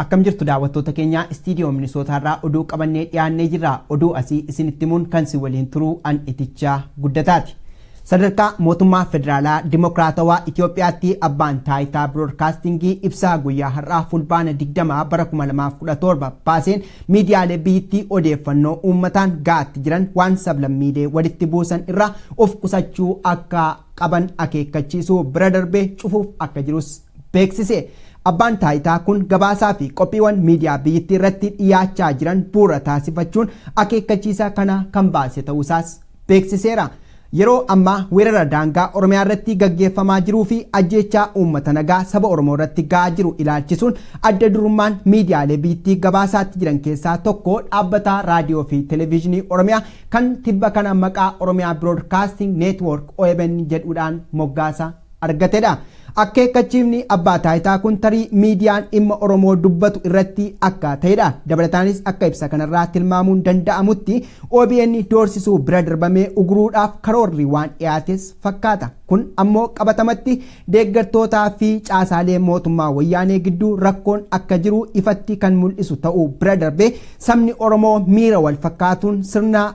Akkam jirtu daawwattoota keenya? Istiidiyoo Minisootaarraa oduu qabannee dhiyaannee jirra. Oduu asii isinitti himuun kan si waliin turuu an Itichaa Guddataati. Sadarkaa mootummaa federaalaa Dimokiraatawaa Itoophiyaatti abbaan taayitaa biroodkaastingii ibsaa guyyaa har'aa Fulbaana 20 bara 2017 baaseen, miidiyaalee biyyattii odeeffannoo uummataan ga'aatti jiran waan sablammiilee walitti buusan irraa of qusachuu akka qaban akeekkachiisuu bira darbee cufuuf akka jirus beeksise. Abbaan taayitaa kun gabaasaa fi qophiiwwan miidiyaa biyyattii irratti dhiyaachaa jiran bu'uura taasifachuun akeekkachiisa kana kan baase ta'uusaas beeksiseera. Yeroo ammaa weerara daangaa Oromiyaa irratti gaggeeffamaa jiruu fi ajjeechaa uummata nagaa saba Oromoo irratti ga'aa jiru ilaalchisuun adda durummaan miidiyaalee biyyattii gabaasaatti jiran keessaa tokko dhaabbata raadiyoo fi televezyiinii Oromiyaa kan tibba kana maqaa Oromiyaa Broadcasting Network OBN jedhuudhaan moggaasa argatedha. Akeekkachiifni abbaa taayitaa kun tarii miidiyaan dhimma Oromoo dubbatu irratti akka ta'edha. Dabalataanis akka ibsa kanarraa tilmaamuun danda'amutti OBN doorsisuu bira darbamee uguruudhaaf karoorri waan dhiyaates fakkaata. Kun ammoo qabatamatti deeggartootaa fi caasaalee mootummaa wayyaanee gidduu rakkoon akka jiru ifatti kan mul'isu ta'uu bira darbee, sabni Oromoo miira wal fakkaatuun sirna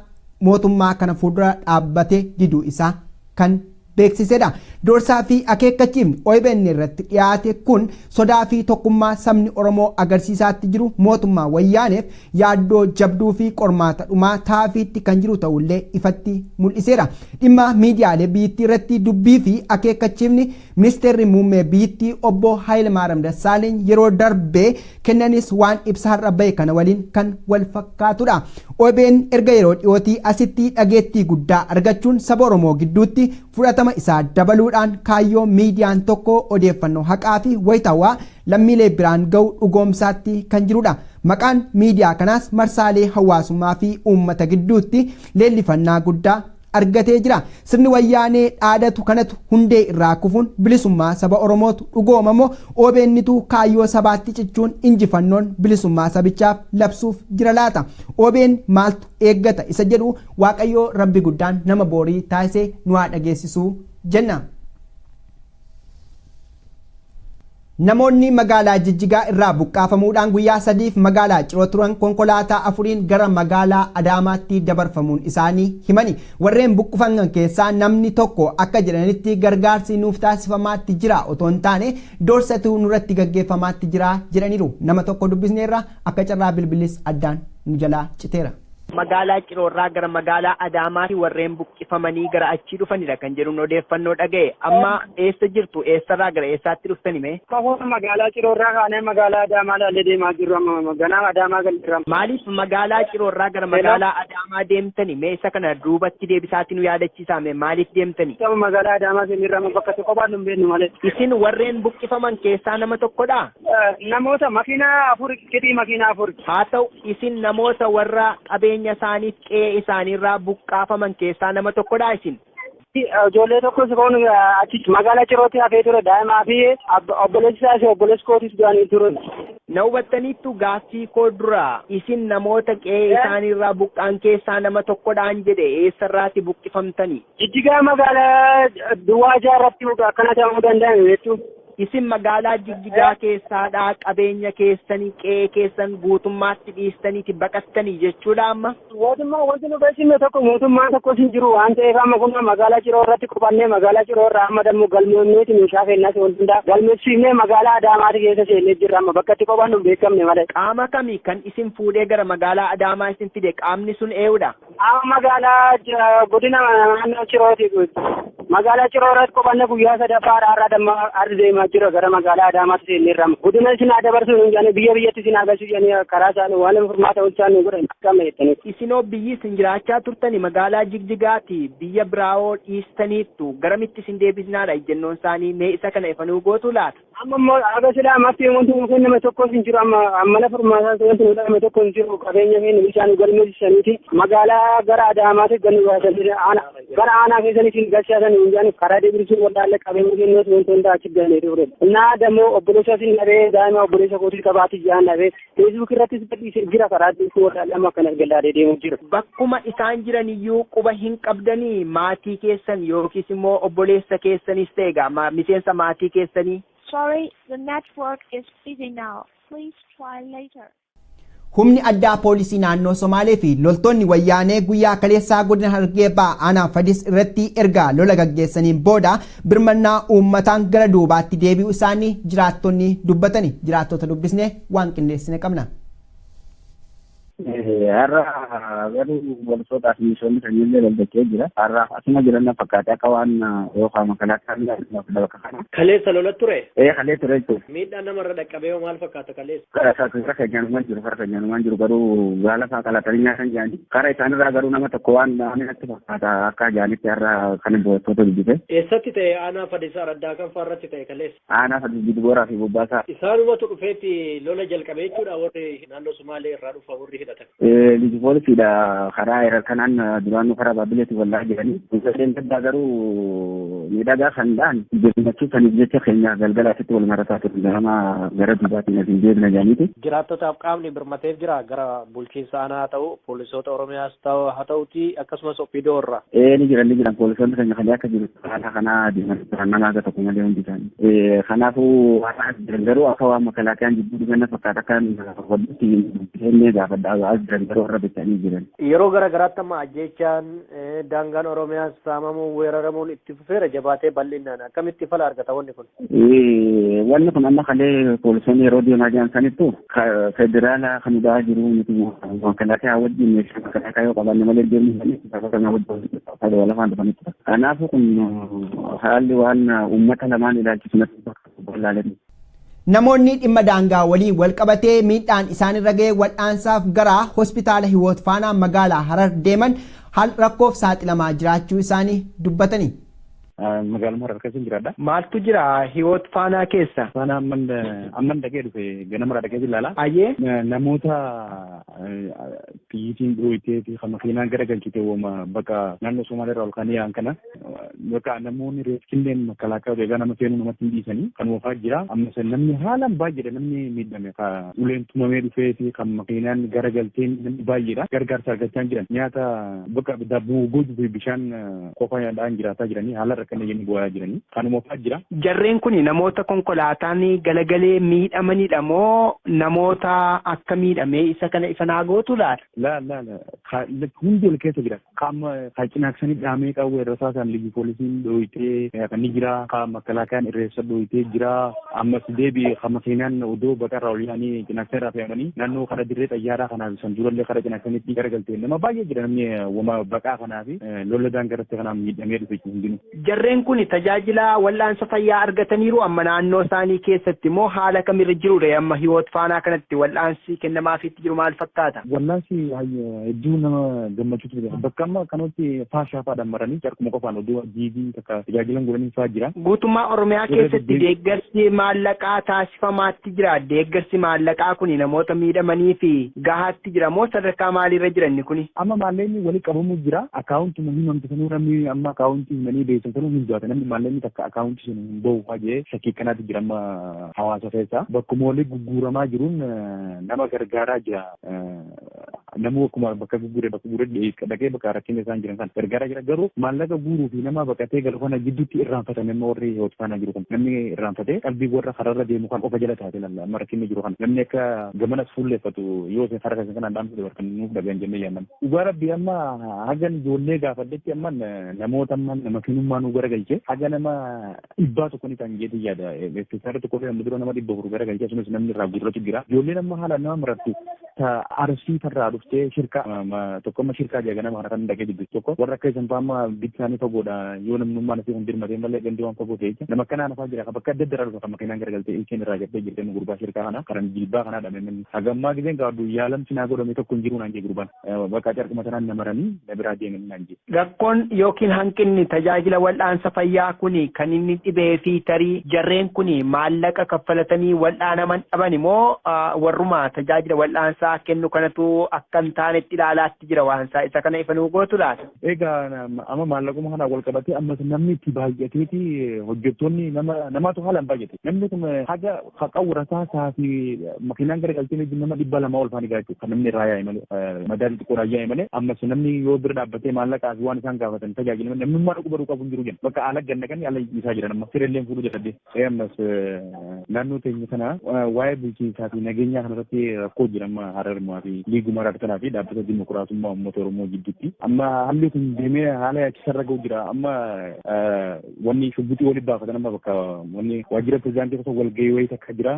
mootummaa kana fuuldura dhaabbate diduu isaa kan beeksisedha. Doorsaa fi akeekkachiifni OBN irratti dhiyaate kun sodaa fi tokkummaa sabni Oromoo agarsiisaatti jiru mootummaa wayyaaneef yaaddoo jabduu fi qormaata dhumaa taafiitti kan jiru ta'ullee ifatti mul'iseera. Dhimma miidiyaalee biyyattii irratti dubbii fi akeekkachiifni ministeerri muummee biyyattii obbo Hayilemaariyaam Dassaaleeny yeroo darbee kennanis waan ibsa har'a bahe kana waliin kan wal fakkaatudha. OBN erga yeroo dhiyootii asitti dhageettii guddaa argachuun saba Oromoo gidduutti fudhatama isaa dabaluudhaan kaayyoo miidiyaan tokko odeeffannoo haqaa fi wayitaawaa lammiilee biraan ga'u dhugoomsaatti kan jirudha. Maqaan miidiyaa kanaas marsaalee hawaasummaa fi uummata gidduutti leellifannaa guddaa argatee jira. Sirni wayyaanee dhaadatu kanatu hundee irraa kufuun bilisummaa saba Oromootu dhugoomamoo OBNtu kaayyoo sabaatti cichuun injifannoon bilisummaa sabichaaf labsuuf jira laata? OBN maaltu eeggata isa jedhu Waaqayyoo Rabbi guddaan nama boorii taasisee nu haa dhageessisuu jenna. Namoonni magaalaa Jijjigaa irraa buqqaafamuudhaan guyyaa 3f magaalaa Ciroo turan konkolaataa afuriin gara magaalaa Adaamaatti dabarfamuun isaanii himani. Warreen buqqifaman keessaa namni tokko akka jedhanitti, gargaarsi nuuf taasifamaatti jira otoo hin taane doorsatu nurratti gaggeeffamaatti jira jedhaniiru. Nama tokko dubbisneerra, akka carraa bilbilis addaan nu jalaa citeera. Magaalaa Ciroorraa gara magaalaa Adaamaatti warreen buqqifamanii gara achii dhufanidha kan jedhuun odeeffannoo dhaga'e. Amma eessa jirtu? Eessarraa gara eessaatti dhuftani mee? Kafoon magaalaa Ciroorraa kaanee magaalaa Adaamaa laallee deemaa jirru, amma ganaa Adaamaa galleerra. Maaliif magaalaa Ciroorraa gara magaalaa Adaamaa deemtani? Mee isa kana duubatti deebisaatti nu yaadachiisaa mee, maaliif deemtani? Magaalaa Adaamaa seenirra bakka tokko baannu hin beeknu malee. Isin warreen buqqifaman keessaa nama tokkodha? Namoota makiinaa afur, qixii makiinaa afur. Haa ta'u, isin namoota warra qabeenya isaaniif qe'ee isaaniirraa buqqaafaman keessaa nama tokkodha isin? Ijoollee tokkos kun achi magaalaa Cirootti hafee ture, daa'imaa fi obboleessi isaas obboleessi kootis du'anii ture. Na hubattaniittu gaaffii koo dura, isin namoota qe'ee isaaniirraa buqqaan keessaa nama tokkodhaan jedhe, eessarraati buqqifamtani? Jijjigaa magaalaa Duwwaa jaarratti akkana ta'uu danda'ame jechuudha. Isin magaalaa Jijjigaa keessaadhaa qabeenya keessanii, qe'ee keessan guutummaatti dhiistaniiti baqattanii jechuudha amma? Mootummaa wanti nu beeksifne tokko mootummaan tokkos hin jiru waan ta'eef, amma kun magaalaa Ciroo irratti qubannee, magaalaa Ciroo irraa amma dammoo galmoonneeti meeshaa keenyas wanti hundaa galmeessifnee magaalaa Adaamaati keessa seennee jirra, amma bakka itti qubannu hin beekamne malee. Qaama kami kan isin fuudhee gara magaalaa Adaamaa isin fide? Qaamni sun eenyudha? Qaama magaalaa godina naannoo Cirooti. Magaalaa Ciroo irratti qubanne guyyaa sadaffaadha, har'a damma arri deemaa jira, gara magaalaa Adaamaatti seenneerra. Godina isin haa dabarsu hin jedhanii, biyya biyyatti isin haa galchu jedhanii, karaa isaanii waan furmaata hojjechaa nu godhan akkama jettanii. Isinoo biyyi isin jiraachaa turtani magaalaa Jigjigaati, biyya biraawoo dhiistaniittu, garamitti isin deebisnaadha ejjennoon isaanii? Mee isa kana ifanuu gootu laata? Amma immoo aga silaa ammatti wanti nu kenname tokkos hin jiru, amma mana furmaataa wanti nu dhahame tokko hin jiru. Qabeenya keenya bishaan galmeessisaniiti magaalaa gara Adaamaatti gad nu baasanii, gara aanaa keessanitti galchaatan hin jedhan, karaa deebisuu wallaalle, qabeenya keenyas wanti hundaa achi galanii ture. Innaa dammoo obboleessa isin dhabee, daa'ima obboleessa kootii qabaati jaan dhabee, Facebook irrattis gadhiisee jira, karaa deebisuu wallaalle, amma akkana gallaalee deemuu jira. Bakkuma isaan jiran iyyuu quba hin qabdanii, maatii keessan yookiis immoo obboleessa keessanis ta'e egaa miseensa maatii keessanii? Sorry, the network is busy now. Please try later. Humni addaa poolisii naannoo Somaalee fi loltoonni wayyaanee guyyaa kaleessaa godina Harargee Bahaa aanaa Fadis irratti erga lola gaggeessaniin booda birmannaa uummataan gara duubaatti deebi'uu isaanii jiraattonni dubbatani. Jiraattota dubbisnee waan qindeessine qabna. Har'a garuu polisootaa fi milishoonni sanyiillee loltachee jira. Har'a asuma jiran na fakkaate akka waan yookaan makalaakaan bakka kana. Kaleessa lola ture? Ee, kalee ture jechuudha. Miidhaan namarra dhaqqabee hoo maal fakkaata kaleessa? Kara keenyaanumaan jiru, kara keenyaanumaan jiru, garuu gaala fa'aa qalatanii nyaatan jaani. Kara isaanirraa garuu nama tokko waan waan natti fakkaata akka jaanitti har'a kan poolisoota dubbise. Eessatti ta'e? Aanaa Fadisaa Raddaa kan fa'aarratti ta'e kaleessa? Aanaa Fadis Jidbooraa fi Bobbaasaa. Isaanumatu dhufeetti lola jalqabe jechuudha, warri naannoo Sumaalee irraa dhufa warri hidhatan. Liji poolisiidha, karaa eerar kanaan duraanuu karaa Baabbileetti wallaa jiranii. Ijoolleen gaddaa garuu miidhagaa kan ta'an birmachuu saniif jecha keenya galgala asitti wal marataa ture, ganama gara duubaatiin asiin deebina jedhaniiti. Jiraattotaaf qaamni birmateef jira gara bulchiinsa aanaa haa ta'u, poolisoota Oromiyaas ta'u haa ta'uti, akkasumas OPDO irraa. Ee, ni jiran, ni jiran, poolisoonni keenya kan akka jiru haala kanaa deeman turan nama aga tokko malee hundi isaanii. Kanaafuu har'a as jiran garuu akka waan makalaakiyaan jidduu dhufanna fakkaata, akka hodhutti illee gaafadha, as jiran garuu har'a bitanii jiran. Yeroo gara garaatti amma ajjeechaan, daangaan Oromiyaas saamamuun, weeraramuun itti fufeera jabaatee bal'inaan. Akkamitti fala argata wanni kun? Wanni kun amma kalee poolisoonni yeroo deemaa jiran sanittu federaala kan hidhaa jiru miti, makalaakiyaa wajjin meeshaa makalaakiyaa yoo qabaanne malee deemuu sanii wajjin lafaan dhufanitti. Kanaafuu kun haalli waan uummata lamaan ilaalchisu natti fakkaata. Namoonni dhimma daangaa waliin wal qabatee miidhaan isaanirra ga'e wal'aansaaf gara hospitaala Hiwoot Faanaa magaalaa Harar deeman haal rakkoof saaxilamaa jiraachuu isaanii dubbatani. Magaaluma Harar keessa jiraadha. Maaltu jira Hiwoot Faanaa keessa? Faanaa amman dhaqee dhufe, ganamarraa dhaqee ilaala. Ayyee. Namoota xiyyiitiin dhooyitee fi kan makiinaan gara galchite wooma bakka naannoo Somaaliirraa ol kaanii yaa'an kana, bakka namoonni reefkilleen makalaakaa egaa nama seenuu namatti hin dhiisanii kan oofaa jira. Amma san namni haalaan baay'eedha, namni miidhame ka uleen tumamee dhufee fi kan makiinaan gara galtee namni baay'eedha. Gargaarsa argachaa hin jiran, nyaata bakka daabboo goojuu fi bishaan qofa nyaadhaan jiraataa jiranii, haala rakkina jenni bu'aa jiranii kanuma oofaa jira. Jarreen kun namoota konkolaataan galagalee miidhamanidha moo namoota akka miidhamee isa kana ifa naa gootu laata? Laa laa laa, hundi ol keessa jira. Qaama ka cinaaksanii dhaamee qabu yeroo isaan liyyu poolisiin dhooyitee kan ni jira. Ka makalaakayaan irreessa dhooyitee jira. Ammas deebi ka makiinaan odoo baqarraa ol yaa'anii cinaaksan irraa fe'amanii naannoo kara dirree xayyaaraa kanaaf san durallee kara cinaaksanitti garagaltee nama baay'ee jira, namni wama baqaa kanaaf lola daangaratti kanaaf miidhamee dhufe hundinuu. Jarreen kun tajaajila wal'aansa fayyaa argataniiru amma naannoo isaanii keessatti moo haala kamirra jirudha amma Hiwoot Faanaa kanatti wal'aansi kennamaafiitti jiru maal fakkaata? Wal'aansi hedduu nama gammachuutu jira. Bakka amma kanatti faashaa fa'aadhaan maranii carquma qofaan oduu jiibii takka tajaajilan godhanii fa'aa jira. Guutummaa Oromiyaa keessatti deeggarsi maallaqaa taasifamaatti jira. Deeggarsi maallaqaa kun namoota miidhamanii fi gahaatti jira moo sadarkaa maaliirra jira inni kuni? Amma maallaqni walitti qabamuu jira. Akkaawuntuma himamte sanuu namni amma akkaawuntii himanii beeksisan sanuu hin jiraata. Namni maallaqni takka akkaawuntii sun hin bahu fa'aa jedhee shakkii kanaatu jira amma hawaasa keessa. Bakkuma walii gugguuramaa jiruun nama gargaaraa jira. Namni akkuma bakka gugguure bakka gugguure dhaqee bakka rakkina isaan jiran kan gargaaraa jira. Garuu maallaqa guuruu fi nama baqatee galu kana gidduutti irraanfatame, amma warri Hiwoot Faanaa jiru kun namni irraanfatee qalbii warra kararra deemu kan qofa jala taate lalla. Amma rakkinni jiru kan namni akka gamanas fuulleeffatu yoo isin harka isin kanaan dhaamsu dabarkan nuuf dhagan jennee yaannan. Dhugaa rabbi, amma hagan ijoollee gaafadhetti amma namoota amma makiinummaa nu garagalche haga nama 100 ni kan jedhu yaada. Feestaara tokko fi amma dura nama 400 garagalche, asumas namni irraa guurratu jira. Ijoolleen amma haala nama marattu Arsii farraa dhuftee shirkaa tokko, amma shirkaa jedha, nama kana kan dhaqee dubbisu tokko, warra akka isan fa'aa amma bikki isaanii fagoodha, yoo namnummaan asii kun dirmatee malee gandi waan fagoo ta'e nama akkanaa nafaa jira, bakka adda addaa dhufa, kan makiinaan garagaltee ilkeen irraa jettee jirtee nu gurbaa shirkaa kana karan jilbaa kanaa dhame, namni hagammaa giseen gaadhu yaalamsi naa godhame tokko hin jiru naan jee gurbaan, bakka carquma sanaan na maranii na biraa deemanii naan jee. Rakkoon yookiin hanqinni tajaajila wal'aansa fayyaa kuni kan inni dhibee fi tarii jarreen kuni maallaqa kaffalatanii wal'aanaman dhaban immoo warruma tajaajila wal'aansaa quubsaa kennu kanatu akka hin taanetti ilaalaatti jira waan isaa isa kana ifa nuu gootu laata. Egaa amma maallaquma kana wal qabatee ammas namni itti baay'ateeti hojjettoonni nama namaatu haalaan baay'ate. Namni kun haga qawwirasaa isaa fi makiinaan gara galtee nama 200 ol faani gaachuu kan namni irraa yaa'e malee madaalli xiqqoo irraa yaa'e malee ammas namni yoo bira dhaabbatee maallaqaa fi waan isaan gaafatan tajaajila namnummaa dhaqu baruu qabu hin jiru jenna. Bakka haala ganna kan haala isaa jiran amma sirreelleen fuudhuu jalqabde. Ammas naannoo teenya kana waa'ee bulchiinsaa fi nageenyaa kanarratti rakkoo jira amma Hararmaa fi Liiguma Harar kanaa fi dhaabbata dimokiraasummaa uummata Oromoo gidduutti. Amma haalli kun deemee haala yaachisarra ga'u jira. Amma wanni shubbitii walitti baafatan amma bakka wanni waajjira pirezidaantii osoo walgahii wayii takka jira.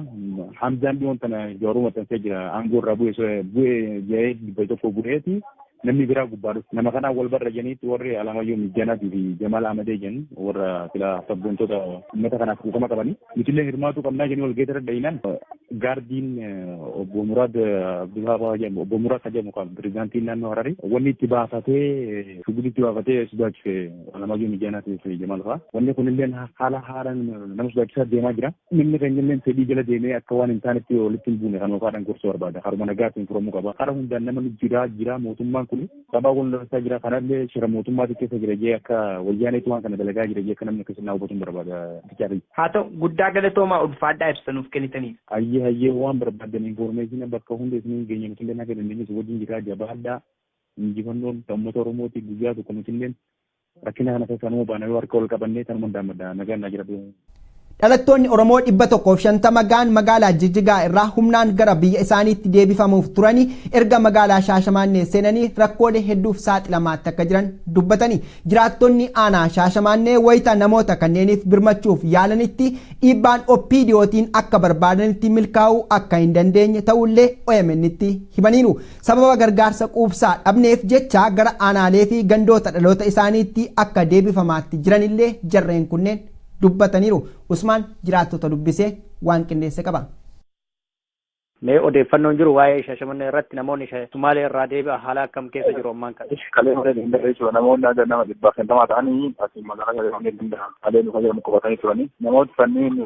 Hamzaan dhiyoon tana jaaruu maxxansee jira. Aangoo irraa bu'ee bu'ee jedhee 100 bu'eeti. Namni biraa gubbaa dhufu. Nama kanaan wal barra jeniitti warri Alamayyoo Mijanaatii fi Jamaal Ahmadee jennu warra sila sabboontota uummata kanaaf quuqama qabanii. Nutillee hirmaatuu qabnaa jenii wal geetara dhayinaan gaardiin obbo Muraad Abdulhaa jedhamu obbo Muraad kan jedhamu kan pirezidaantiin naannoo Hararii wanni itti baafatee shugulitti itti baafatee sodaachise Alamayyoo Mijanaatii fi Jamaal fa'aa. Wanni kunillee haala haalaan nama sodaachisaa deemaa jira. Namni keenyallee fedhii jala deemee akka waan hin taanetti walitti hin buune kan ofaadhaan gorsuu barbaada. Haruma nagaatiin furamuu qaba. Hara hundaan nama jiraa jira mootummaan kun sabaa kun lolsaa jira kanallee shira mootummaatu keessa jira jee akka wayyaaneetu waan kana dalagaa jira jee akka namni akkasii naa hubatuun barbaada. Haa ta'u guddaa galatoomaa ulfaadhaa ibsanuuf kennitaniif. Hayyee hayyee waan barbaadan infoormeeshina bakka hunda isiniin geenye nutillee akka dandeenyus wajjin jiraa jabaadhaa injifannoon uummata Oromooti guyyaa tokko nutillee rakkina kana keessaa numa baana yoo harka wal qabannee tanuma hundaan nagaan naa jira. Dhalattoonni Oromoo 150 gaan magaalaa Jijjigaa irraa humnaan gara biyya isaaniitti deebifamuuf turanii erga magaalaa Shaashamannee seenanii rakkoolee hedduuf saaxilamaatti akka jiran dubbatanii jiraattonni aanaa Shaashamannee wayita namoota kanneeniif birmachuuf yaalanitti dhiibbaan OPDOtiin akka barbaadanitti milkaa'uu akka hin dandeenye ta'ullee OMN'tti himaniiru. Sababa gargaarsa quubsaa dhabneef jecha gara aanaalee fi gandoota dhaloota isaaniitti akka deebifamaatti jiranillee jarreen kunneen dubbataniiru. Usmaan jiraattota dubbisee waan qindeesse qaba. Mee odeeffannoon jiru waa'ee Shaashamannee irratti namoonni Sumaalee irraa deebi'a haala akkam keessa jiru ammaan kana. Kalee horii hin jechuudha namoonni haga nama 150 ta'anii asii magaalaa Shaashamannee danda'a. Kalee dhufa jedhamu qubatanii turanii namoota kanneen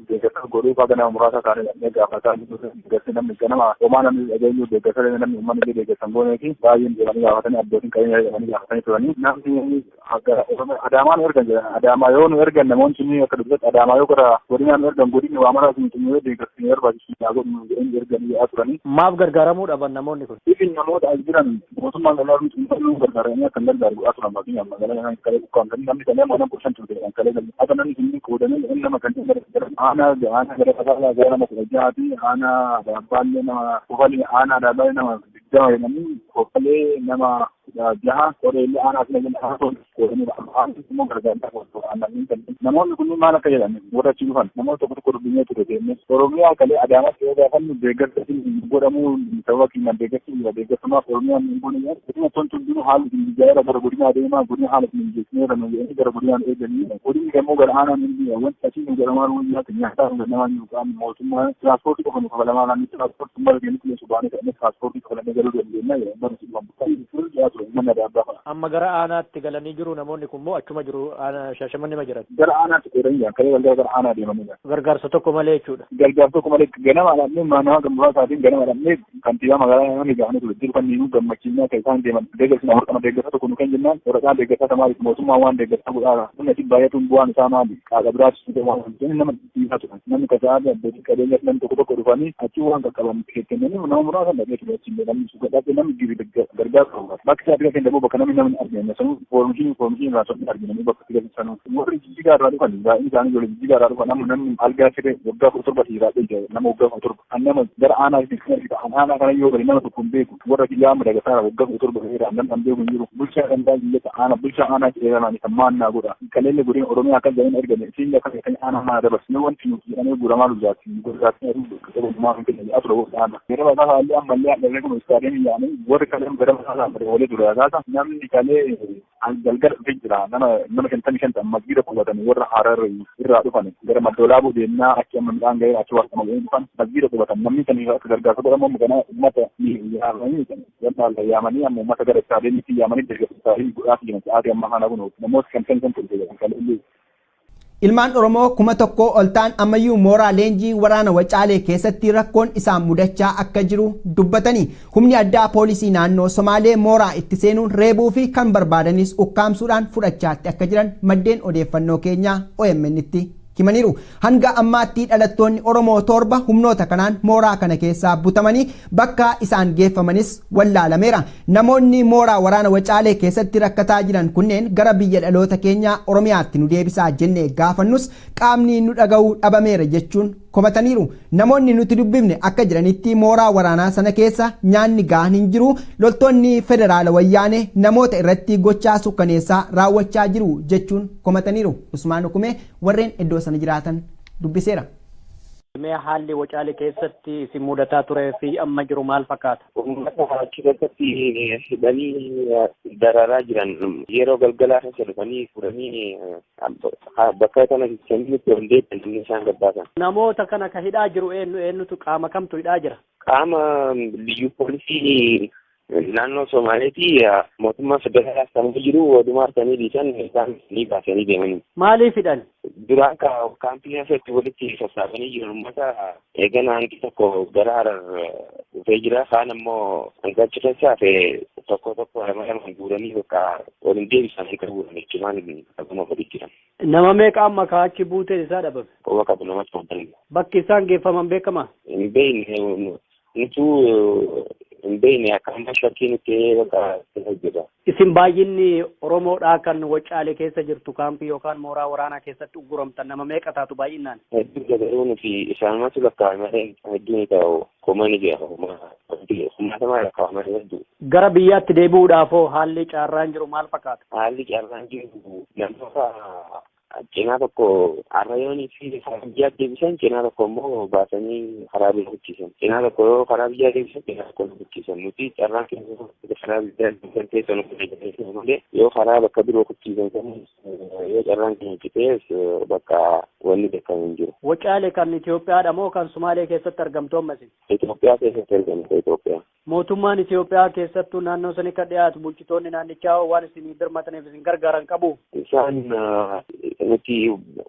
deeggarsa godhuuf haga nama muraasa ta'anii dhaqnee gaafataa jiru. Deeggarsi namni ganama homaa namni dhageenyu deeggarsa namni uummanni illee deeggarsa hin goonee fi baay'een deemanii gaafatanii abbootiin qabeenya jedhamanii gaafatanii turanii namni Adaamaa nu ergan jedhan Adaamaa yoo nu ergan namoonni sunni akka dubbatan Adaamaa yoo gara godinaa nu ergan godinni waa maraa sun xumuree deeggarsi nu barbaachisu yaa godhu jedhanii erganii yaa turanii. Maaf gargaaramuu dhaban namoonni kun? Ifin namoota as jiran mootummaan gargaaruu xumuruu gargaaranii akka hin gargaaru godhaa turan fakkeenyaaf magaalaa kanaan kalee ukkaamsanii namni kanneen mana 15 turte kan kalee galu. Akka namni sunni qoodamee inni nama kanneen gara aanaa aanaa gara Kasalaa gara nama 16 fi aanaa Daabbaallee nama Kofalee aanaa Daabbaallee nama 20 jedhanii Kofalee nama 6 qoreellee aanaa fi nama qoodamee immoo gargaarsaa namoonni kunneen maal akka jedhan warra achi dhufan namoota tokko tokko dubbinee ture deemnee Oromiyaa kalee Adaamaatti yoo gaafannu deeggarsa godhamuu sababa keenyaan deeggarsi jira deeggarsumaaf Oromiyaan hin goone godina tun tun haalli hin mijaa'eera gara godinaa deemaa godina haala hin mijeessineera nu jedhanii gara godinaan eeganii godinni immoo gara aanaan hin biyya wanti asii nu jedhamaa nu nyaata nyaataa nu jedhamaa nu qaamni mootummaa tiraanspoortii qofa nu kafalamaa naanni tiraanspoortii mara keenyatti illee subaanee kadhannee tiraanspoortii kafalamee galuu dandeenya jedhan bara si dhufan bukkaa ture manna daabbaa kana. Amma gara aanaatti galanii jiru namoonni kun immoo achuma jiru Shaashamannee ma jiran. Gara aanaatti qoodanii jiran kalee galgala gara aanaa deemanii jiran. Gargaarsa tokko malee jechuudha. Gargaarsa tokko malee ganama dhabnee nama muraasaatiin ganama dhabnee kantiibaa magaalaa namni gaafanii ture jiru kan nu gammachiisnee akka isaan deeman deeggarsi warqama deeggarsa tokko nu kan jennaan waraqaa deeggarsaa maaliif mootummaa waan deeggarsaa godhaa humna itti baay'atuun bu'aan isaa maali qaaqa biraatti waan nama dhiisaa turan namni kasaa abbootii qabeenyaas namni tokko tokko dhufanii achi waan qaqqaban kennanii nama muraasa dhabnee ture achi namni sugadhaatti namni giri gargaarsa qabu. Bakki isaa bira kennamu bakka namni namni argina sanuu foormishiin irraa sun argina bakka bira sanuu warri jijjigaa irraa dhufan baay'een isaanii ijoollee jijjigaa irraa dhufan amma namni algaa siree waggaa 17 jiraatee jira nama waggaa 17 kan nama gara aanaa fi kan argita aanaa kana yoo gadi nama tokko hin beeku warra kiyyaa amma dagataa waggaa 17 ta'eera namni kan beeku hin jiru bulchaa kan baay'ee aanaa bulchaa aanaa jedhamanii kan maannaa godha kaleellee godina Oromiyaa kan jedhan argame isiin akka kan aanaa mana dabarsine wanti nuti jedhamee guuramaa lujaatti godhaatti dhumaa hin kenna jedhaa ture aanaa gara mataa illee ammallee dhalli kun istaadiyeemii yaa'anii warri kaleen gara mataa isaa olee ture taata namni kalee galgala dhufee jira nama 55 ta'an masgiida qubatanii warra Harar irraa dhufan gara Maddoolaabuu deemnaa achi amma midhaan ga'eera achi waaqama ga'ee dhufan masgiida qubatan namni saniif akka gargaarsa godhamu kana uummata yaamanii yaamanii amma uummata gara istaadiyeemiitti yaamanii deeggarsa godhaaf jiran sa'aatii ammaa kana kun namoota 55 turte jedhan kalee. Ilmaan Oromoo 1000 ol ta'an ammayyuu mooraa leenjii waraana Wacaalee keessatti rakkoon isaan mudachaa akka jiru dubbatanii humni addaa poolisii naannoo Somaalee mooraa itti seenuun reebuu fi kan barbaadanis ukkaamsuudhaan fudhachaatti akka jiran maddeen odeeffannoo keenyaa OMN tti himaniiru. Hanga ammaatti dhalattoonni Oromoo 7 humnoota kanaan mooraa kana keessaa butamanii bakka isaan geeffamanis wallaalameera. Namoonni mooraa waraana Wacaalee keessatti rakkataa jiran kunneen gara biyya dhaloota keenyaa Oromiyaatti nu deebisaa jennee gaafannus qaamni nu dhaga'uu dhabameera jechuun komataniiru. Namoonni nuti dubbifne akka jiranitti mooraa waraanaa sana keessa nyaanni gahaan hin jiru. Loltoonni federaala wayyaanee namoota irratti gochaa sukkaneessaa raawwachaa jiru jechuun komataniiru. Usmaan Hukumee warreen iddoo sana jiraatan dubbiseera. Mee haalli Wacaalee keessatti isin mudataa turee fi amma jiru maal fakkaata? Uummata achi keessatti hidhanii dararaa jiran yeroo galgalaa keessa dhufanii furanii bakka kana sanitti ol deebi'an namni isaan gabbaasan. Namoota kana ka hidhaa jiru eenyu eenyutu qaama kamtu hidhaa jira? Qaama liyyuu poolisii naannoo Somaaleeti mootummaa federaalaas kan jiru walumaa harkanii dhiisan isaan ni baasanii deemanii. Maaliif hidhan? Duraan kaampii keessatti walitti sassaabanii jiran uummata eegana hanqi tokko gara Harar dhufee jira. Kaan ammoo hanqachi keessaa hafe tokko tokko lama lamaan guuranii bakka waliin deebisan hanqa guuran jechuun akkuma godhi jiran. Nama meeqa amma kaachi buuteen isaa dhabame? Quba qabu namatti hodhan. Bakki isaan geeffaman beekamaa? Hin beekne nutuu hin beekne akka amma shakkii nuti bakka hojjeta. Isin baay'inni Oromoodhaa kan Wacaalee keessa jirtu kaampii yookaan mooraa waraanaa keessatti ugguramtan nama meeqa taatu baay'inaan? Hedduu garuu nuti isaanumatu lakkaa'ame malee hedduu ni ta'u kuma ni jira kumaatamaa lakkaa'ame malee hedduu. Gara biyyaatti deebi'uudhaaf hoo haalli carraan jiru maal fakkaata? Haalli carraan jiru namoota cinaa tokko arrayoonii fi karaa biyyaa deebisan cinaa tokko immoo baasanii karaa biyya bulchiisan. Cinaa tokko yoo karaa biyyaa deebisan cinaa tokko nu bulchiisan. Nuti carraan keessa karaa biyyaa deebisan keessa nu fayyadamu malee yoo karaa bakka biroo bulchiisan yoo carraan keenya citees bakka wanni beekamu hin jiru. Wacaalee kan Itoophiyaadha moo kan Sumaalee keessatti argamtu ammas? Itoophiyaa keessatti argamtu Itoophiyaa. Mootummaan Itoophiyaa keessattuu naannoo sanii kan dhiyaatu bulchitoonni naannichaa waan isinii birmataniif isin gargaaran qabu. Isaan nuti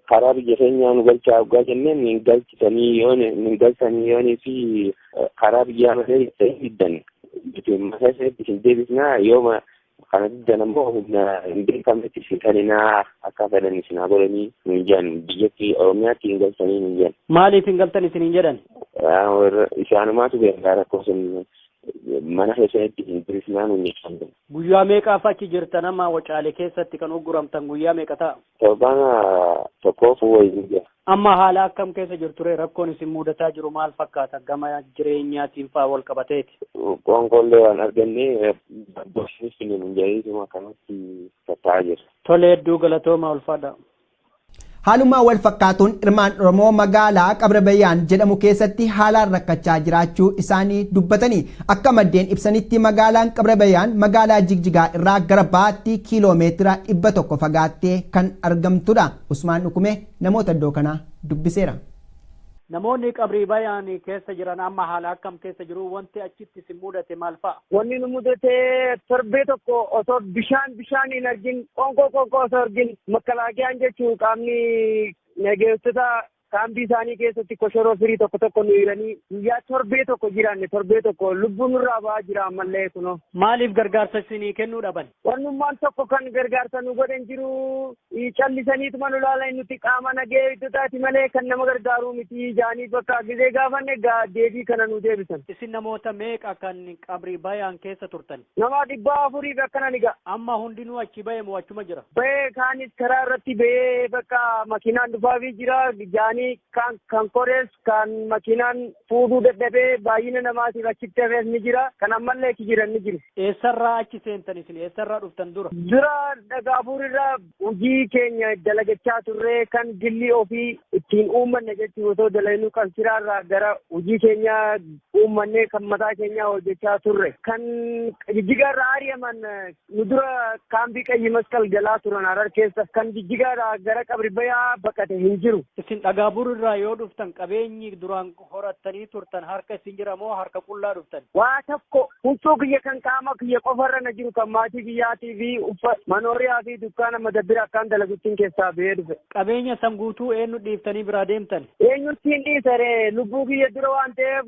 karaa biyya keenyaa nu galchaa waggaa jenneen hin galchisanii yoo hin galchanii yoonii fi karaa biyyaa malee jettanii diddan. Nuti mataa isaaniitti isin deebisnaa yooma kana diddan ammoo humna hin beekamnetti isin kaninaa akka fedhan isin haa godhanii hin jedhan biyyatti Oromiyaatti hin galchanii hin jedhan. Maaliif hin galtan isin hin jedhan? Isaanumaatu beekaa rakkoo sun mana keessatti hin bilisnaa nuun jechaan. Guyyaa meeqaaf achi jirtan amma Wacaalee keessatti kan ugguramtan guyyaa meeqa ta'a? Torbaan tokkoof wayii jira. Amma haala akkam keessa jirtu ree rakkoon isin mudataa jiru maal fakkaata gama jireenyaatiin faa wal qabateeti? Qoonqollee waan arganne boosni hin jedhee akkanatti tattaa'aa jira. Tole hedduu galatooma ulfaadha. Haaluma wal fakkaatuun ilmaan Oromoo magaalaa Qabra Bayyaan jedhamu keessatti haalaan rakkachaa jiraachuu isaanii dubbatanii akka maddeen ibsanitti magaalaan Qabra Bayyaan magaalaa Jigjigaa irraa gara baatti kiiloomeetira 100 fagaattee kan argamtudha. Usmaan Dhukumee namoota iddoo kanaa dubbiseera. Namoonni Qabri Bayyaan keessa jiran amma haala akkam keessa jiru wanti achitti isin mudate maal fa'a? Wanni nu mudate torbee tokko osoo bishaan hin argin qoonqoo osoo argin makkalaakiyaan jechuun qaamni nageessota kaampii isaanii keessatti koshoroo firii tokko tokko nu hiranii guyyaa torbee tokko jiraanne torbee tokko lubbuun nurraa ba'aa jira ammallee kunoo. Maaliif gargaarsa isinii kennuu dhaban? Wannummaan tokko kan gargaarsa nu godhan jiru callisaniituma nu laalan nuti qaama nageessitotaati malee kan nama gargaaruu miti jaanii bakka gizee gaafanne deebii kana nu deebisan. Isin namoota meeqa kan Qabri Bayyaan keessa turtan? Nama 400 akkana ni ga'a. Amma hundinuu achi ba'e moo achuma jira? Ba'ee kaanis karaa irratti ba'ee bakka makiinaan dhufaafii jira jaanii kan korees kan makiinaan fuudhuu dadhabee baay'ina namaatiif achitti hafees ni jira kan ammallee achi jiran ni jiru. Eessarraa achi seentan isin eessarraa dhuftan dura? Dura Dhagaabuurirraa hojii keenya dalagachaa turree kan gilli ofii ittiin uummanne jechuun osoo dalagnuu kan siraarraa gara hojii keenya uummannee kan mataa keenyaa hojjechaa turre. Kan Jijjigaarraa ari'aman nu dura kaampii Qayyi Masqal galaa turan Harar keessa kan Jijjigaarraa gara Qabri Bayaa baqate hin jiru. Isin dhagaa Dhagaabur irraa yoo dhuftan qabeenyi duraan horattanii turtan harka isin jira moo harka qullaa dhuftan? Waa tokko huccuu kiyya kan qaama kiyya qofarra na jiru kan maatii kiyyaatii fi manooriyaa fi dukkaana madabbira akkaan dalaguttiin keessaa ba'ee dhufe. Qabeenya san guutuu eenyu dhiiftanii biraa deemtan? Eenyutti hin dhiisare lubbuu kiyya dura waan ta'eef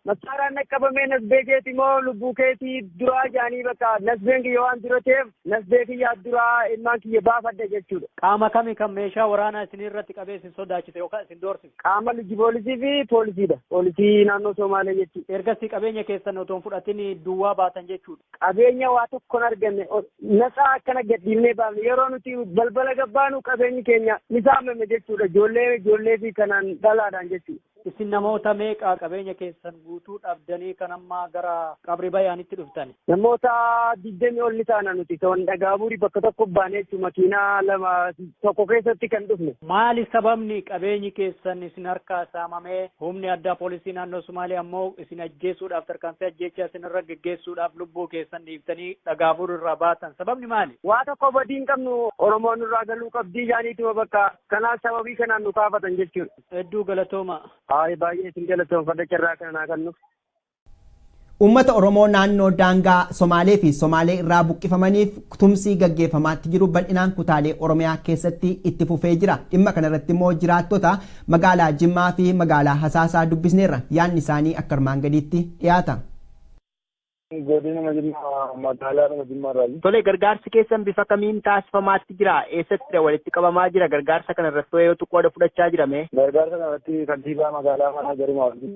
massaaraan naqqabamee nasbee keeti moo lubbuu keetii duraa jaanii bakka nasbeen kiyya waan dura ta'eef nasbee kiyyaa duraa ilmaan kiyya baafadhe jechuudha. Qaama kami kan meeshaa waraanaa isin irratti qabee isin sodaachise yookaan isin doorsise? Qaama liji poolisii fi poolisiidha. Poolisii naannoo Somaalee jechuudha. Ergasii qabeenya keessan otoo hin fudhatin duwwaa baatan jechuudha. Qabeenya waa tokko hin arganne natsaa akkana gadhiifnee baafne yeroo nuti balbala gabbaanu qabeenyi keenya ni saamame jechuudha. Ijoollee fi kanaan dhalaadhaan jechuudha. Isin namoota meeqa qabeenya keessan guutuu dhabdanii kan amma gara qabri bayaanitti dhuftan? Namoota 20 ol ni taana nuti. Kan Dhagaaburii bakka tokko baanee jechuudha. Makiinaa lama tokko keessatti kan dhufne. Maali sababni qabeenyi keessan isin harkaa saamamee humni addaa poolisii naannoo Sumaalee ammoo isin ajjeesuudhaaf tarkaanfii ajjeechaa isin irra geggeessuudhaaf lubbuu keessan dhiiftanii Dhagaabur irraa baatan sababni maali? Waa tokko badii hin qabnu Oromoon irraa galuu qabdii jaaniituma bakka kanaaf sababii kanaan nu kaafatan jechuudha. Hedduu galatooma. Hayi baay'ee isin galatoomfadha carraa kana naa kennuuf. Uummata Oromoo naannoo daangaa Somaalee fi Somaalee irraa buqqifamaniif tumsii gaggeeffamaatti jiru bal'inaan kutaalee Oromiyaa keessatti itti fufee jira. Dhimma kanarratti immoo jiraattota magaalaa Jimmaa fi magaalaa Hasaasaa dubbisneerra. Yaadni isaanii akka armaan gadiitti dhiyaata. Godina Jimmaa magaalaa Jimmaa irraa. Tole gargaarsi keessan bifa kamiin taasifamaatti jira? Eessatti walitti qabamaa jira? Gargaarsa kana irratti yoo qooda fudhachaa jirame? Gargaarsa kana irratti kantiibaa magaalaa mana Jarumaa waliin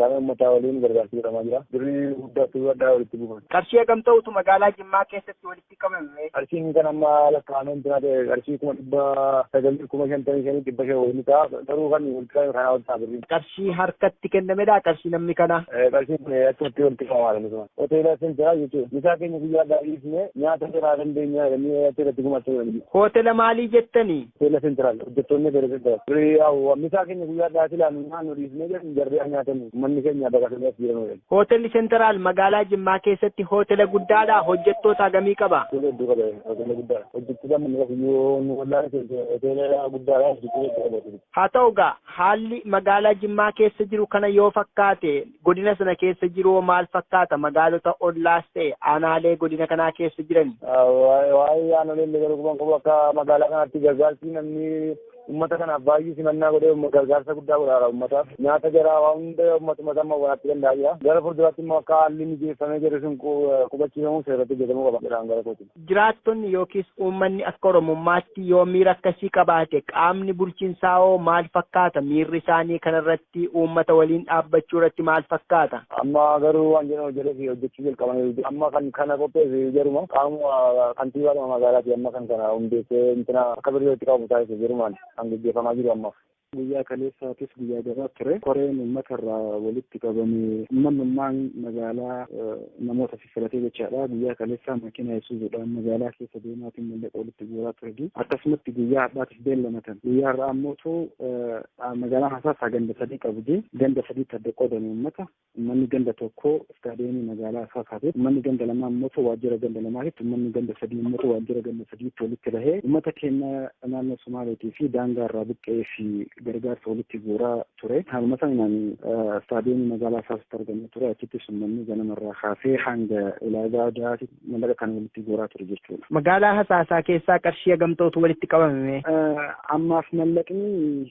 taa'ee uummataa waliin gargaarsi godhamaa jira. Birrii guddaatu addaa walitti buufama. Qarshii hagam ta'utu magaalaa Jimmaa keessatti walitti qabame? Qarshiin kan amma lakkaa'amee hin ta'e qarshii 955,500 waliin ta'a. Garuu kan walitti qabame kanaa ol ta'a birriin. Qarshii harkatti kennamedha qarshii namni kana? Qarshiin kun achumatti walitti qabama. Hoteela Sentiraal jechuudha. Misaa keenya guyyaa gaariifne nyaata jiraa dandeenya jedhanii achirratti gumaachuu danda'u. Hoteela maalii jettanii? Hoteela Sentiraal hojjettoonni hoteela Sentiraal. Misaa keenya guyyaa gaariif ilaanu nyaannu dhiifnee jedhu jarri nyaatanii uummanni keenya baqatanii as jiran. Hoteelli Sentiraal magaalaa Jimmaa keessatti hoteela guddaadha. Hojjettoota hagamii qaba? Hoteela hedduu qaba. Hoteela guddaadha. Hojjettoota manni yoo nu wallaalee hoteela guddaadha. Hojjettoota hedduu qaba. Haa ta'u gaa haalli magaalaa Jimmaa keessa jiru kana yoo fakkaate godina sana keessa jiru maal fakkaata magaalota ollaas ta'e aanaalee godina kanaa keessa jiran? Waa'ee aanolee illee garuu quban qabu akka magaalaa kanaatti gargaarsi namni uummata kanaaf baay'ee simannaa godhee gargaarsa guddaa godhaara uummataaf. Nyaata jaraa waan hunda uummatuma sama walaatti danda'a jira. Gara fuulduraatti immoo akka haalli mijeeffamee jiru sun qubachiifamu seerratti hojjetamuu qaba jedhaan gara kootiin. Jiraattonni yookiis uummanni akka Oromummaatti yoo miira akkasii qabaate qaamni bulchiinsaa hoo maal fakkaata? Miirri isaanii kanarratti uummata waliin dhaabbachuu irratti maal fakkaata? Amma garuu waan jedhamu jedhee hojjechuu jalqabanii amma kan kana qopheesse jaruma qaamuma kantiibaadhuma magaalaati amma kan kana hundeessee intina akka birriitti qabamu taasise jarumaan kan gaggeeffamaa jiru ammaaf. Guyyaa kaleessaatis guyyaa gabaa ture. Koreen uummata irraa walitti qabame uummanummaan magaalaa namoota fiffilatee jechaadha. Guyyaa kaleessaa makiinaa isuuzuudhaan magaalaa keessa deemaatiin mallaqa walitti guuraa ture. Akkasumatti guyyaa har'aatis beellamatan. Guyyaa har'aa ammootu magaalaan Hasaasaa ganda sadii qabdi. Ganda sadiitti adda qoodame uummata. Uummanni ganda tokko istaadiyeemii magaalaa Hasaasaatiif, uummanni ganda lamaa ammootu waajjira ganda lamaatitti, uummanni ganda sadii ammootu waajjira ganda sadiitti walitti bahee uummata keenya naannoo Somaaleetii fi daangaa irraa buqqa'ee fi gargaarsa walitti guuraa ture. Haaluma sanaan istaadiyeemii magaalaa Hasaasaatti argamee ture. Achittis uummanni ganamarraa kaasee hanga ulaagaa daati mallaqa kana walitti guuraa ture jechuudha. Magaalaa Hasaasaa keessaa qarshii hagamtootu walitti qabame? Ammaaf mallaqni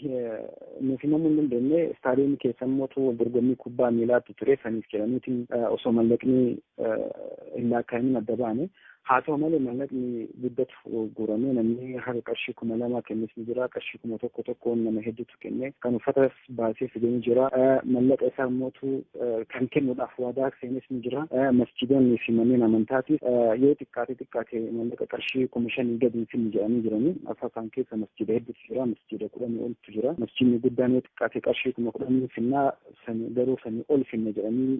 nuuf himamuu hin dandeenye. Istaadiyeemii keessa immoo dorgommii kubbaa miilaatu ture. Saniif jedhaniitiin osoo mallaqni hin laakkaa'imin adda baane. Haa ta'u malee mallaqni guddatu guuramee namni haga qarshii 2000 kennes ni jira. Qarshii 1000 tokkoon nama hedduutu kenne. Kan uffatas baasee fidee ni jira. Mallaqa isaa immoo kan kennuudhaaf waadaa seenes ni jira. Masjiidonni fi manneen amantaatiif yoo xiqqaate mallaqa qarshii 5000 gadi finni jedhanii jiranii. Asaasaan keessa masjiida hedduutu jira. Masjiida 10 oltu jira. Masjiidni guddaan yoo xiqqaate qarshii 10,000 finnaa garuu sanii ol finna jedhanii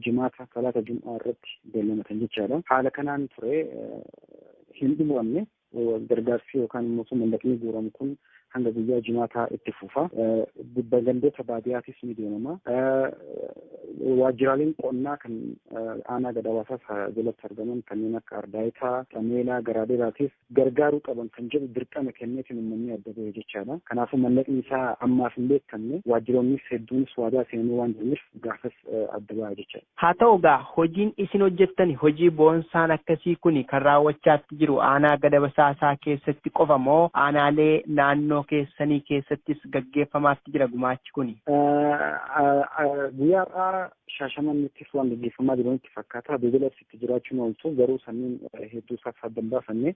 jimaata salaata jum'aa irratti beellamatan jechaadha. Haala kanaan ture hin dhumamne gargaarsi yookaan immoo mallaqni guuramu kun Hanga guyyaa Jimaataa itti fufa. Gandoota baadiyyaattis ni deemama. Waajjiraaleen qonnaa kan aanaa Gadabaasaas jalatti argaman kanneen akka Ardaayitaa, Qameelaa, Garaadheeraatis gargaaruu qaban kan jedhu dirqama kenneetiin uummanni adda bahe jechaadha. Kanaafuu mallaqni isaa ammaaf hin beekamne, waajjiroonnis hedduunis waadaa seenuu waan jiraniif gaafas adda baha jechaadha. Haa ta'u egaa, hojiin isin hojjettan hojii boonsaan akkasii kun kan raawwachaatti jiru aanaa Gadabasaasaa keessatti qofa moo aanaalee naannoo keessanii keessattis gaggeeffamaatti jira gumaachi kuni? Guyyaa har'aa Shaashamannittis waan gaggeeffamaa jiru natti fakkaata. Beebilabsitti jiraachuun ooltu garuu sanniin hedduu isaaf adda hin baafanne,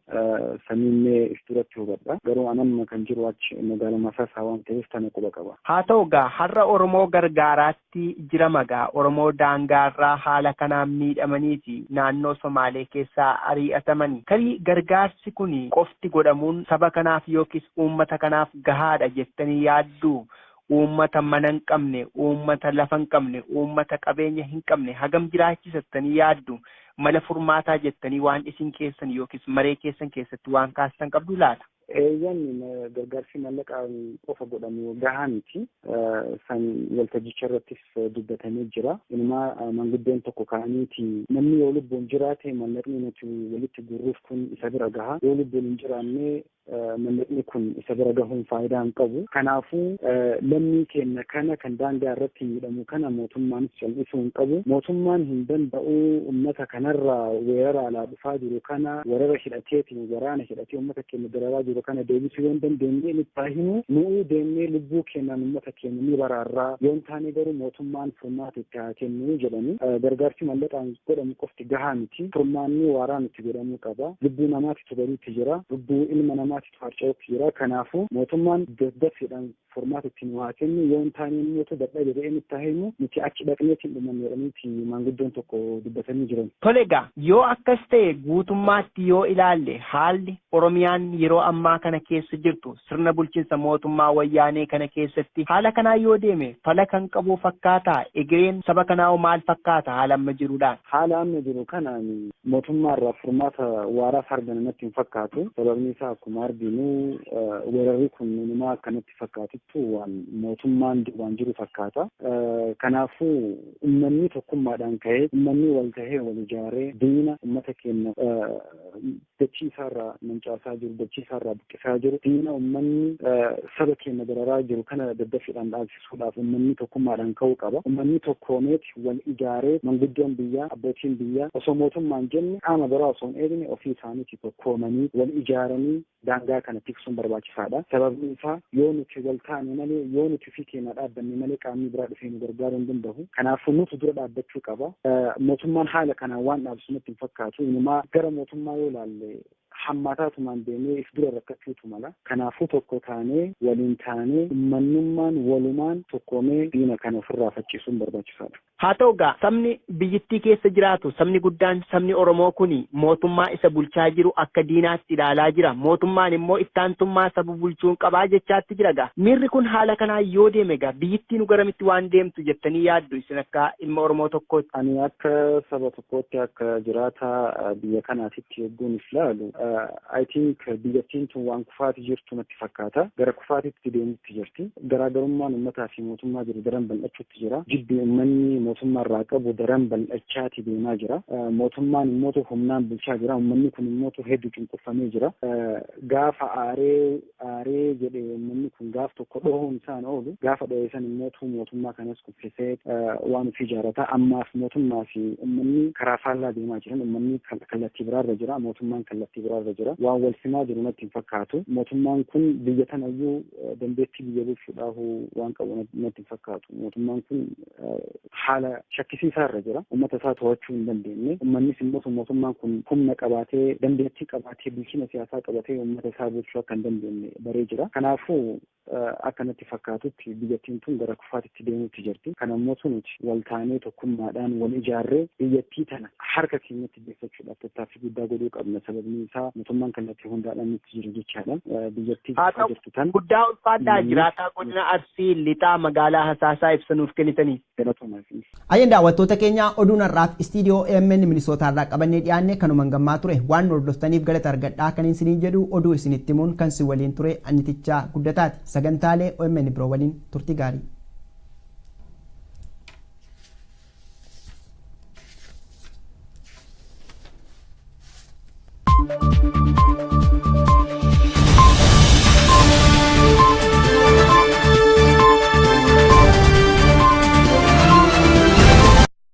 sanniin mee if duratti hubadha. Garuu anamma kan jiru achi magaalaa Masaasaa waan ta'eef tana quba qaba. Haa ta'u egaa, har'a Oromoo gargaaraatti jira magaa Oromoo daangaarraa haala kanaan miidhamanii fi naannoo Somaalee keessaa ari'atamanii. Tarii gargaarsi kun qofti godhamuun saba kanaaf yookiis uummata kanaaf gahaadha jettanii yaadduu? Uummata mana hin qabne, uummata lafa hin qabne, uummata qabeenya hin qabne hagam jiraachisattanii yaaddu? Mala furmaataa jettanii waan isin keessan yookiis maree keessan keessatti waan kaastan qabdu laata? Eeyyan, gargaarsi mallaqaan qofa godhamu gahaa miti. San waltajjicha irrattis dubbatamee jira. Inumaa manguddoon tokko ka'aniiti, namni yoo lubbuun jiraate mallaqni nuti walitti gurruuf kun isa bira gaha. Yoo lubbuun hin jiraanne mallaqni kun isa bira gahuun faayidaa hin qabu. Kanaafuu lammii keenya kana kan daangaa irratti miidhamu kana mootummaanis cal'isuu hin qabu. Mootummaan hin danda'u uummata kanarraa weerara alaa dhufaa jiru kana, weerara hidhateetiin waraana hidhatee uummata keenya dararaa jiru kana deebisuu yoo hin dandeenye nutti haa himu, nu'uu deemnee lubbuu keenyaan uummata keenya ni baraarraa, yoo hin taane garuu mootummaan furmaata itti haa kennu jedhani. Gargaarsi mallaqaan godhamu qofti gahaa miti. Furmaanni waaraan itti godhamuu qaba. Lubbuu namaatitu baduutti jira. Lubbuu ilma namaatitu harca'utti jira. Kanaafuu mootummaan daffiidhaan furmaata itti nu haa kennu, yoo hin taane immoo dadhabe ta'ee nutti haa himu, nuti achi dhaqneetiin dhumanne jedhaniiti maanguddoon tokko dubbatanii jiran. Tole egaa, yoo akkas ta'e guutummaatti yoo ilaalle haalli Oromiyaan yeroo ammaa kana keessa jirtu sirna bulchiinsa mootummaa Wayyaanee kana keessatti haala kanaa yoo deeme fala kan qabu fakkaataa? Egereen saba kanaa maal fakkaata haala amma jiruudhaan? Haala amma jiru kanaan mootummaa irraa furmaata waaraaf argana natti hin fakkaatu. Sababni isaa akkuma arginu weerarri kun inumaa akkanatti fakkaatuttu waan mootummaan waan jiru fakkaata. Kanaafuu uummanni tokkummaadhaan ka'ee, uummanni wal tahee wal ijaaree diina uummata keenya dachii isaarraa mancaasaa jiru, dachii isaarraa buqqisaa jiru, diina uummanni saba keenya dararaa jiru kana daddafiidhaan dhaabsisuudhaaf uummanni tokkummaadhaan ka'uu qaba. Uummanni tokkoomeeti wal ijaaree, manguddoon biyyaa, abbootiin biyyaa osoo mootummaan jenne qaama biraa osoo hin eegne ofii isaaniitii tokkoomanii wal ijaaranii daangaa kana tiksuun barbaachisaadha. Sababni isaa yoo nuti wal taane malee, yoo nuti ofii keenya dhaabbanne malee qaamni biraa dhufee nu gargaaruu hin danda'u. Kanaafuu nutu dura dhaabbachuu qaba. Mootummaan haala kanaan waan dhaabsisu natti hin fakkaatu. Inumaa gara mootummaa yoo ilaalle hammaataatumaan deemee if dura rakkachuutu mala. Kanaafuu tokko taanee, waliin taanee, ummannummaan walumaan tokkoomee diina kana ofirraa faccisuun barbaachisaadha. Haa ta'u egaa, sabni biyyattii keessa jiraatu, sabni guddaan, sabni Oromoo kun mootummaa isa bulchaa jiru akka diinaatti ilaalaa jira. Mootummaan immoo ittaantummaa saba bulchuun qabaa jechaatti jira egaa. Miirri kun haala kanaan yoo deeme egaa biyyattii nu garamitti waan deemtu jettanii yaaddu isin akka ilma Oromoo tokkootti? Ani akka saba tokkootti, akka jiraataa biyya kanaatitti yogguun if ilaalu, I think biyyattiin tun waan kufaati jirtu natti fakkaata. Gara kufaatitti deemutti jirti. Garaagarummaan uummataa fi mootummaa jiru daran bal'achuutti jira. Jibbi uummanni mootummaa irraa qabu daran bal'achaati deemaa jira. Mootummaan immoo humnaan bulchaa jira. Uummanni kun immoo hedduu cunqurfamee jira. Gaafa aaree aaree jedhee uummanni kun gaaf tokko dhohuun isaan oolu, gaafa dho'e san immoo mootummaa kanas kuffisee waan ofii ijaarrata. Ammaaf mootummaa fi uummanni karaa faallaa deemaa jiran. Uummanni kallattii biraarra jira. Mootummaan kallattii biraarra jira. Waan wal simaa jiru natti hin fakkaatu. Mootummaan kun biyya tanayyuu dandeettii biyya bulchuudhaaf waan qabu natti hin fakkaatu. Mootummaan kun haala shakkisiisaa irra jira. Uummata isaa to'achuu hin dandeenye. Uummannis immoo mootummaan kun humna qabaatee, dandeettii qabaatee, bulchina siyaasaa qabatee uummata isaa bulchuu akka hin dandeenye baree jira. Kanaafuu akka natti fakkaatutti biyyattiin tun gara kufaatitti deemuutti jirti. Kana immoo nuti wal taanee tokkummaadhaan wal ijaarree biyyattii tana harka keenyatti deeffachuudhaaf tattaaffii guddaa godhuu qabna. Sababni isaa Mootummaan kallattii hundaadhaan nutti jira jechaadha. Biyyattii Haa ta'u jirtu tan guddaa ulfaadhaa jiraataa godina Arsii lixaa magaalaa Hasaasaa ibsanuuf kennitanii. Galatooma. Ayyeen daawwattoota keenya, oduun har'aaf istiidiyoo AMN Minisootaarraa qabannee dhiyaanne kanumaan gammaa ture. Waan nu hordoftaniif galata argadhaa kan isiniin jedhu, oduu isinitti himuun kan si waliin ture Annitichaa Guddataati. Sagantaalee OMN biroo waliin turtii gaarii.